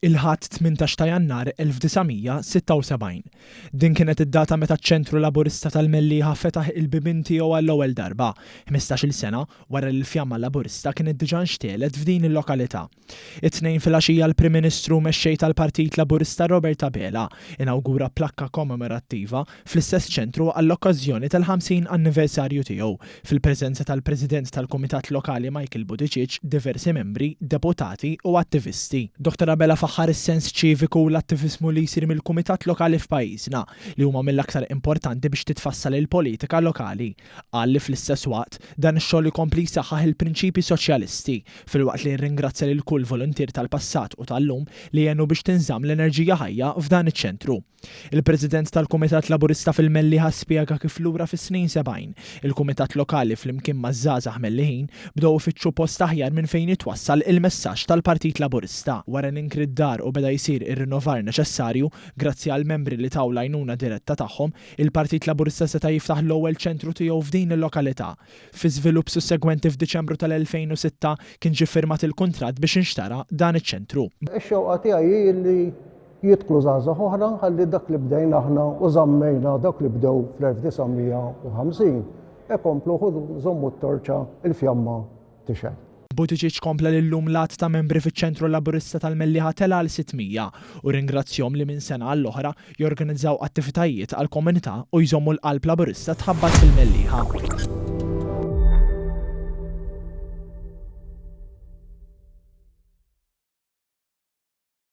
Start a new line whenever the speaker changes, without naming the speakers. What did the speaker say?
Il-Ħadd 18 ta' Jannar 1976. Din kienet id-data meta ċ-Ċentru Laburista tal-Mellieħa fetaħ il-bibien tiegħu għall-ewwel darba, 15-il sena wara li l-fjamma Laburista kienet diġà nxtegħlet f'din il-lokalità. It-Tnejn filgħaxija l-Prim Ministru u Mexxej tal-Partit Laburista Robert Abela inawgura plakka kommemorattiva fl-istess ċentru għall-okkażjoni tal-50 anniversarju tiegħu, fil-preżenza tal-President tal-Kumitat Lokali Michael Buttigieg, diversi membri, deputati u attivisti. Dottor Abela faħħar is-sens ċiviku u l-attiviżmu li jsir mill-Kumitat Lokali f'pajjiżna, li huma mill-aktar importanti biex titfassal il-politika lokali. Qal li fl-istess waqt, dan ix-xogħol ikompli jsaħħaħ il-prinċipji soċjalisti, filwaqt li rringrazzja lil kull voluntier tal-passat u tal-lum li għenu biex tinżamm l-enerġija ħajja f'dan iċ-ċentru. Il-President tal-Kumitat Laburista fil-Mellieħa spjega kif lura fis-snin 70, il-Kumitat Lokali flimkien maż-żgħażagħ Melliħin bdew ifittxu post aħjar minn fejn jitwassal il-messaġġ tal-Partit Laburista. Wara li nkriet dar u beda jsir ir-rinnovar neċessarju, grazzi għall-membri li taw l-għajnuna diretta tagħhom, il-Partit Laburista seta' jiftaħ l-ewwel ċentru tiegħu f'din il-lokalità. Fi żvilupp sussegwenti f'Diċembru tal-2006 kien ġie ffirmat il-kuntratt biex inxtara dan iċ-ċentru.
Ix-xewqa tiegħi hi li Jidħlu żgħażagħ oħra ħalli dak li bdejna aħna u żammejna dak li bdew fl-1950 ikomplu żommu t-torċa il-fjamma tixgħel.
Buttigieg kompla li llum l-għadd ta' membri fiċ-Ċentru Laburista tal-Mellieħa tela' għal 600 u rringrazzjahom li minn sena għall-oħra jorganizzaw attivitajiet għall-komunità u jżommu l-qalb Laburista tħabbat fil-Mellieħa.